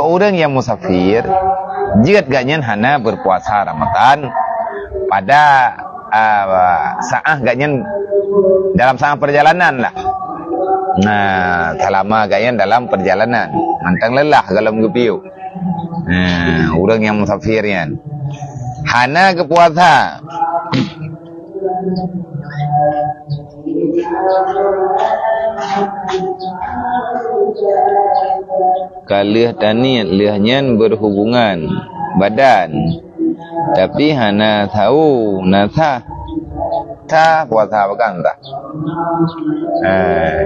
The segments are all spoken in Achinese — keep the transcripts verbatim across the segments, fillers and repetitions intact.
Ureuëng nyang musafir, jeuet gobnyan hana berpuasa Ramadan pada, ah, saat gobnyan dalam saat perjalanan lah. Nah, selama gobnyan dalam perjalanan, mantong lelah gohlom geupiôh. Nah, ureuëng nyang musafir nyan hana geupuasa. Ka lheueh taniet lheueh nyan berhubungan badan, tapi hana sawo, na sah. Sah puasa, bukan sah? Eh,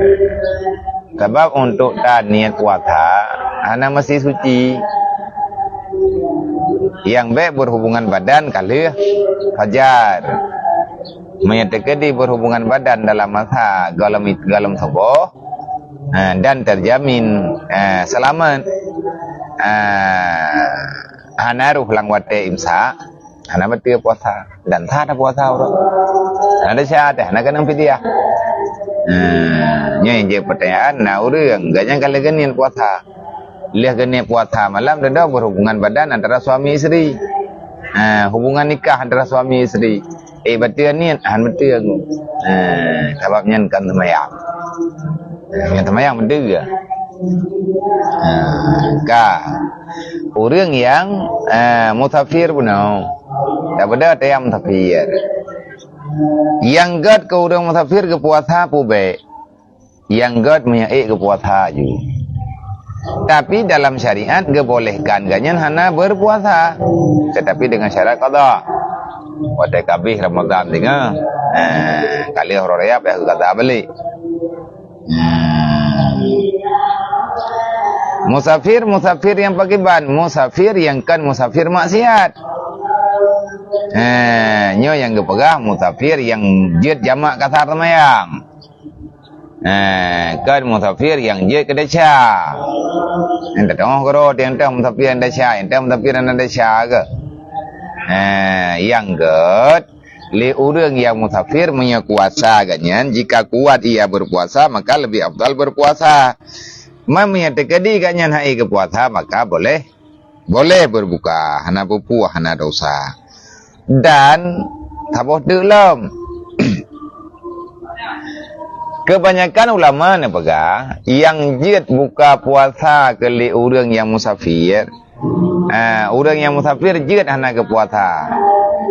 sabab untuk taniet puasa hana mesti suci. Nyang bék berhubungan badan ka lheueh fajar. Meunyoe teukeudi berhubungan badan dalam masa gohlom, gohlom suboh, ha, dan terjamin, ha, selamat, ha, hana roh lam watée imsak, hana bateue puasa dan sah tapuasa uroe. Hana desya teuh, hana keunong fidyah. Ha, nyoe nyang jeuet peutanyaan, na ureuëng gobnyan ka lheueh geuniet puasa. Lheueh geuniet puasa malam, dudoe berhubungan badan antara suami isteri. Ha, hubungan nikah antara suami isteri. Eh, bateue niet, han bateue ngon. Ha, sabab nyan kon seumayang. Ha, nyan seumayang beutôi. Ha, ka. Ureuëng nyang, ha, musafir bunoe. Daripada tayang musafir. Nyang gét keu ureuëng musafir geupuasa pubék. Nyang gét meunyoe ék geupuasa ju. Tapi dalam syariat geubolehkan gobnyan hana berpuasa, tetapi dengan syarat qada. Watée ka abéh Ramadan singoh, eh, ka lheueh uroe rayek payah geuqada balek. Hmm. Musafir, musafir nyang pakriban, musafir nyang kon musafir maksiat. Eh, nyoe nyang geupeugah musafir nyang jeuet jamak kasar seumayang. Eh, kon musafir nyang jeuet keu desya. Nyang teuh teungoh keudroe, nyang teuh musafir nyang desya, nyang teuh musafir nyang desya keuh. Eh, nyang gét, lé ureuëng nyang musafir meunyoe kuasa gobnyan, jika kuat ia berpuasa, maka lebih afdal berpuasa. Man meunyoe teukeudi gobnyan han ék geupuasa, maka boleh Boleh berbuka, hana peue-peue, hana dosa. Dan saboh teuk lom. Keubanyakan ulama neupeugah, nyang jeuet buka puasa keu lé ureuëng nyang musafir, ah, ureuëng nyang musafir jeuet hana geupuasa.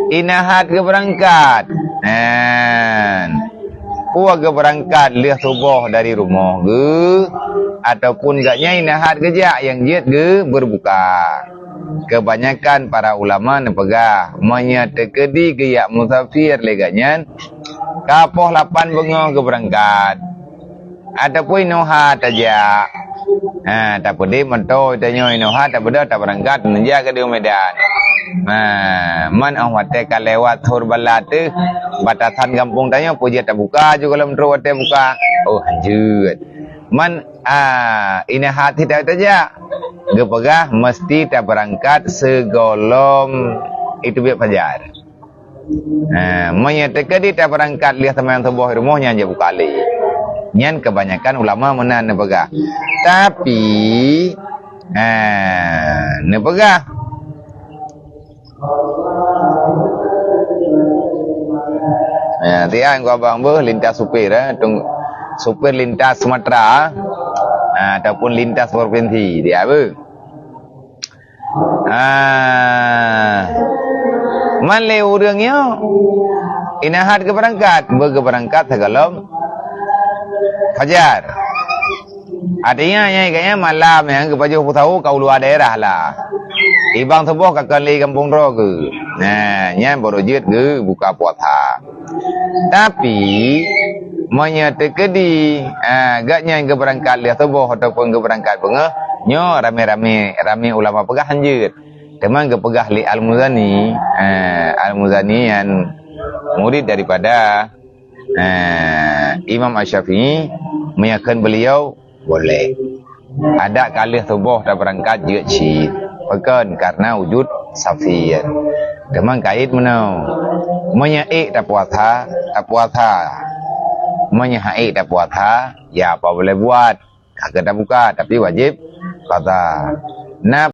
Ingat geubeurangkat. Nah, Peue geubeurangkat lheueh suboh dari rumoh geuh, ataupun gobnyan ingat geujak nyang jeuet geuh beureubuka. Keubanyakan para ulama neupeugah, meunyoe teukeudi geujak musafir lé gobnyan, ka poh lapan beungoh geubeurangkat, ataupun inoe ha tajak, Ha, tapeudeh mantong tanyoe inoe ha, tapeudeh tabeurangkat neujak keudeh u Medan. Ha, man óh watée ka lewat Thor Bala teuh, batasan gampông tanyoe peue jeuet tabuka ju gohlom trok watée buka. Oh, hanjeuet. Man, a, ingat hati tajak. Geupeugah meusti tabeurangkat sigohlom iteubiet fajar. Ha, meunyoe teukeudi tabeurangkat lheueh seumayang suboh rumoh nyan jeuet buka lé. Nyan keubanyakan ulama meunan neupeugah. Tapi, ha, neupeugah. Ha, tian ku abang beuh lintas supir, eh, tung-, supir lintas Sumatera, ha, ataupun lintas provinsi, dia beuh. Ah, man lé ureuëng nyoe ingat geubeurangkat, beugeubeurangkat sigohlom fajar. Artinya, nyan gobnyan malam nyan geupajoh peusawo ka u luwa daerah lah. Ibang suboh ka kon lé gampông droe geuh. Nah, nyan baru jeuet geubuka puasa. Tapi, meunyoe teukeudi, ah, gobnyan geubeurangkat lheueh suboh ataupun geubeurangkat beungoh, nyoe ramé-ramé, ramé ulama peugah hanjeuet. Teuma geupeugah lé Al-Muzani, ah, Al-Muzani nyan murid daripada, ah, Imam Asy-Syafi'i, meunyoe kheun beuliau, Boleh. Adak ka lheueh suboh tabeurangkat jeuet cit. Pakon? Karena wujud safir. Teuma kait meunoe. Meunyoe ék tapuasa, tapuasa. Meunyoe han ék tapuasa, ya apa boleh buat. Ka keuh tabuka, tapi wajéb qadha. Na